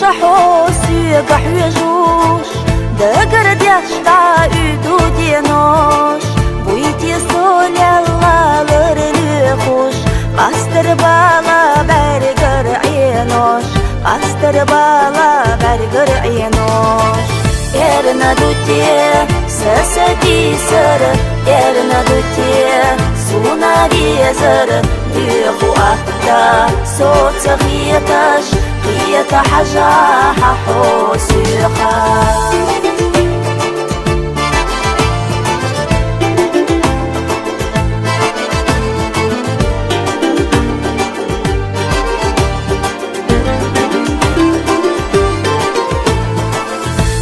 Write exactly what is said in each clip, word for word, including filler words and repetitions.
Хьо соьга хьоьжуш, дагардеш дӀа уьду денош, буй те со лелла лар лоьхуш, къастар бала бӀаргара Ӏенош, къастар бала бӀаргара Ӏенош. Эрна ду те са сатийсар, эрна ду те сона везар, доьху атта со ца хеташ, кхета хьажахьа хьо соьха.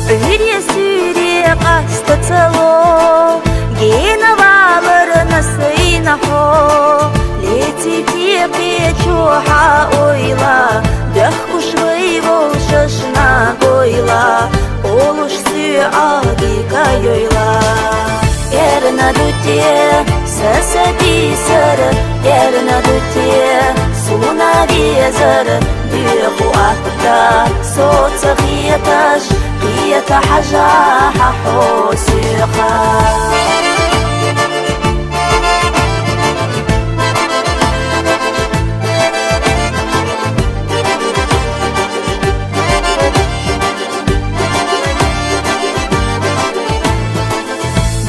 Ӏуьйре-суьйре къаста ца ло, гена валар насийна хьо, леций те кхечухьа ойла, дехкуш вай вовшашна гойла, олуш суьгӀа дика йойла. Эрна ду те са сатийсар, эрна ду те сона везар, доьху атта со ца хеташ, кхета хьажахьа хьо соьха.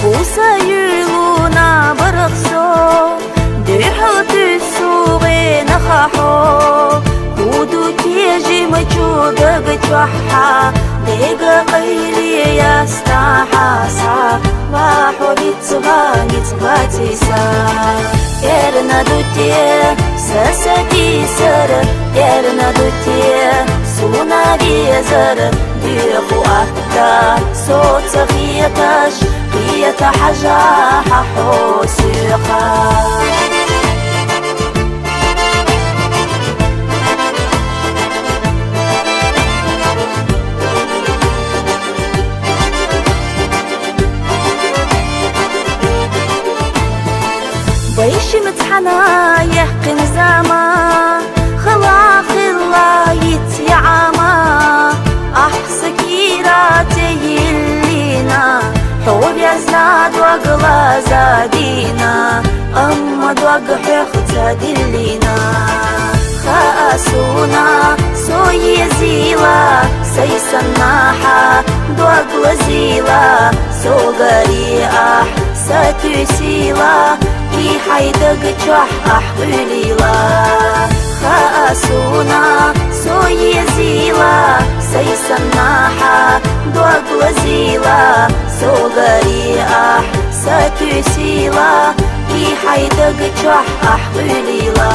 Бусалба юьйлуна барх со, дуьхьал туьссу гӀенах хьо, хӀу ду те жимачу даг чохьа, дега къайле ястахьа схьа, ва хьо вицван ницкъ вацийса. Эрна ду те са сатийсар, эрна ду те сона везар, доьху атта со ца хеташ, кхета хьажахьа хьо соьха. Вай шимма цхьана яьккхина зама, хала хилла йиц я Ӏама, ахь са кийра ца йиллина, хьо везна дог лазадина, амма дог хьох ца диллина. Хаа сона, со езийла, сай саннахьа дог лазийла, со гаре ахь сатуьйсийла, и хьай даг чохь ахь къуьйлийла. Хаа сона, со езийла, сай саннахьа дог лазийла, со гаре ахь сатуьйсийла, и хьай даг чохь ахь къуьйлийла.